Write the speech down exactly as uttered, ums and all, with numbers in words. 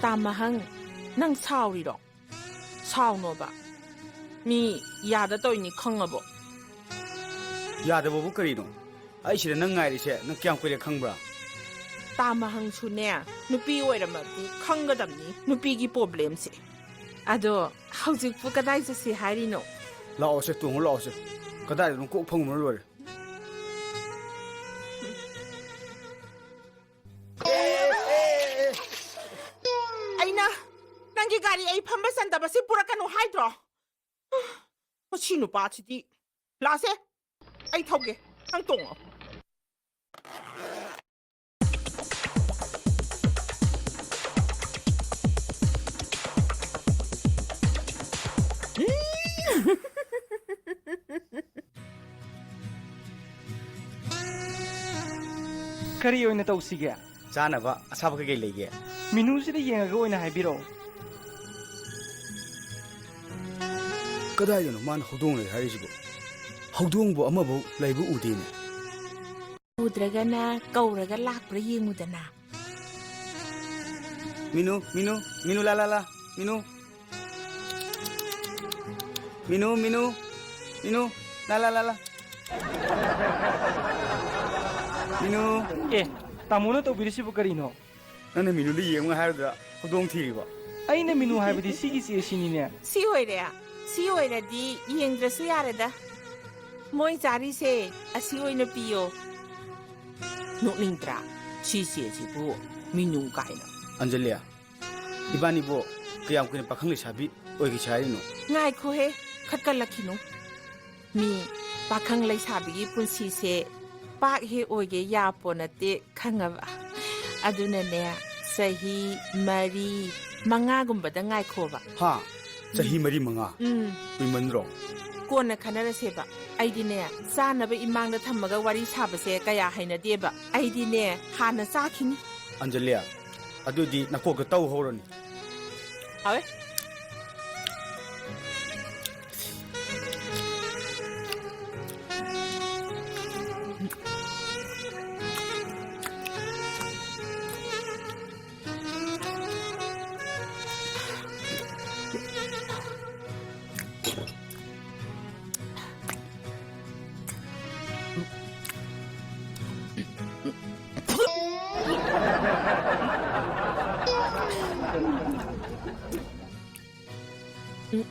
ꯇꯥꯃꯍꯪ, ꯅꯪ ꯁꯥꯎꯔꯤꯔꯣ? ꯁꯥꯎꯅꯣꯕ꯫ ꯃꯤ ꯌꯥꯗ ꯇꯧꯔꯤꯅꯤ ꯈꯪꯉꯕꯣ? ꯌꯥꯗꯕꯕꯨ ꯀꯔꯤꯅꯣ? ꯑꯩ ꯁꯤꯗ ꯅꯪ ꯉꯥꯏꯔꯤꯁꯦ ꯅꯪ ꯀꯌꯥꯝ ꯀꯨꯏꯔꯦ ꯈꯪꯕ꯭ꯔꯥ? ꯇꯥꯃꯍꯪꯁꯨꯅꯦ, ꯅꯨꯄꯤ ꯑꯣꯏꯔꯝꯃꯗꯤ ꯈꯪꯒꯗꯕꯅꯤ ꯅꯨꯄꯤꯒꯤ problemꯁꯦ꯫ ꯑꯗꯣ ꯍꯧꯖꯤꯛꯄꯨ ꯀꯗꯥꯏ ꯆꯠꯁꯤ ꯍꯥꯏꯔꯤꯅꯣ? ꯂꯥꯛꯑꯣꯁꯦ, ꯇꯣꯡꯉꯨ ꯂꯥꯛꯑꯣꯁꯦ꯫ ꯀꯗꯥꯏꯗꯅꯣ ꯀꯣꯛ ꯐꯪꯉꯨꯔ ꯂꯣꯏꯔꯦ꯫ ꯑꯩꯅ ꯅꯪꯒꯤ ꯒꯥꯔꯤ ꯑꯩ ꯐꯝꯕ ꯆꯟꯗꯕꯁꯤ ꯄꯨꯔꯛꯀꯅꯨ ꯍꯥꯏꯗ꯭ꯔꯣ? ꯃꯁꯤ ꯅꯨꯄꯥꯁꯤꯗꯤ꯫ ꯂꯥꯛꯑꯁꯦ, ꯑꯩ ꯊꯧꯒꯦ, ꯅꯪ ꯇꯣꯡꯉꯣ꯫ ꯀꯔꯤ ꯑꯣꯏꯅ ꯇꯧꯁꯤꯒꯦ? ꯆꯥꯅꯕ ꯑꯁꯥꯕ ꯀꯩꯀꯩ ꯂꯩꯒꯦ? Menuꯁꯤꯗ ꯌꯦꯡꯉꯒ ꯑꯣꯏꯅ ꯍꯥꯏꯕꯤꯔꯛꯑꯣ꯫ ꯀꯗꯥꯏꯗꯅꯣ ꯃꯥꯅ ꯍꯧꯗꯣꯡ ꯂꯩ ꯍꯥꯏꯔꯤꯁꯤꯕꯣ? ꯍꯧꯗꯣꯡꯕꯨ ꯑꯃꯐꯥꯎ ꯂꯩꯕ ꯎꯗꯦꯅꯦ꯫ ꯎꯗ꯭ꯔꯒꯅ ꯀꯧꯔꯒ ꯂꯥꯛꯄ꯭ꯔꯥ ꯌꯦꯡꯉꯨꯗꯅ꯫ ꯃꯤꯅꯨ, ꯃꯤꯅꯨ, ꯃꯤꯅꯨ ꯂꯥ ꯂꯥ ꯂꯥ, ꯃꯤꯅꯨ꯫ ꯃꯤꯅꯨ, ꯃꯤꯅꯨ, ꯃꯤꯅꯨ, ꯂꯥ ꯂꯥ ꯂꯥ ꯂꯥ꯫ ꯃꯤꯅꯨ꯫ ꯑꯦ, ꯇꯥꯃꯣꯅ ꯇꯧꯕꯤꯔꯤꯁꯤꯕꯨ ꯀꯔꯤꯅꯣ? ꯅꯪꯅ ꯃꯤꯅꯨꯗ ꯌꯦꯡꯉꯨ ꯍꯥꯏꯔꯗ꯭ꯔꯥ ꯍꯧꯗꯣꯡ ꯊꯤꯔꯤꯕ? ꯑꯩꯅ ꯃꯤꯅꯨ ꯍꯥꯏꯕꯗꯤ ꯁꯤꯒꯤ ꯆꯦꯁꯤꯅꯤꯅꯦ꯫ ꯁꯤ ꯑꯣꯏꯔꯦ꯫ ꯁꯤ ꯑꯣꯏꯔꯗꯤ ꯌꯦꯡꯗ꯭ꯔꯁꯨ ꯌꯥꯔꯦꯗ꯫ ꯃꯣꯏ ꯆꯥꯔꯤꯁꯦ ꯑꯁꯤ ꯑꯣꯏꯅ ꯄꯤꯌꯣ꯫ ꯅꯣꯛꯅꯤꯡꯗ꯭ꯔꯥ? ꯁꯤ ꯆꯦꯁꯤꯕꯨ ꯃꯤꯅꯨ ꯀꯥꯏꯅ꯫ ꯑꯟꯖꯂꯤ, ꯏꯕꯥꯅꯤꯕꯨ ꯀꯌꯥꯝ ꯀꯨꯏꯅ ꯄꯥꯈꯪ ꯂꯩꯁꯥꯕꯤ ꯑꯣꯏꯈꯤꯁꯦ ꯍꯥꯏꯔꯤꯅꯣ? ꯉꯥꯏꯈꯣꯍꯦ, ꯈꯠꯀꯠꯂꯛꯈꯤꯅꯨ꯫ ꯃꯤ ꯄꯥꯈꯪ ꯂꯩꯁꯥꯕꯤꯒꯤ ꯄꯨꯟꯁꯤꯁꯦ ꯄꯥꯛ ꯍꯦꯛ ꯑꯣꯏꯒꯦ ꯌꯥꯄꯣ ꯅꯠꯇꯦ, ꯈꯪꯉꯕ? ꯑꯗꯨꯅꯅꯦ, ꯆꯍꯤ ꯃꯔꯤ, ꯃꯉꯥꯒꯨꯝꯕꯗ ꯉꯥꯏꯈꯣꯕ꯫ ꯍꯥ? ꯆꯍꯤ ꯃꯔꯤ ꯃꯉꯥ? ꯎꯝ꯫ ꯀꯨꯏꯃꯟꯗ꯭ꯔꯣ? ꯀꯣꯟꯅ ꯈꯟꯅꯔꯁꯦꯕ꯫ ꯑꯩꯗꯤꯅꯦ, ꯆꯥꯅꯕ ꯏꯃꯥꯡꯗ ꯊꯝꯃꯒ ꯋꯥꯔꯤ ꯁꯥꯕꯁꯦ ꯀꯌꯥ ꯍꯩꯅꯗꯦꯕ꯫ ꯑꯩꯗꯤꯅꯦ, ꯍꯥꯟꯅ ꯆꯥꯈꯤꯅꯤ꯫ ꯑꯟꯖꯂꯤ, ꯑꯗꯨꯗꯤ ꯅꯀꯣꯛꯇ ꯇꯧ ꯍꯧꯔꯅꯤ꯫ ꯍꯥꯎꯋꯦ꯫ ꯎꯝ,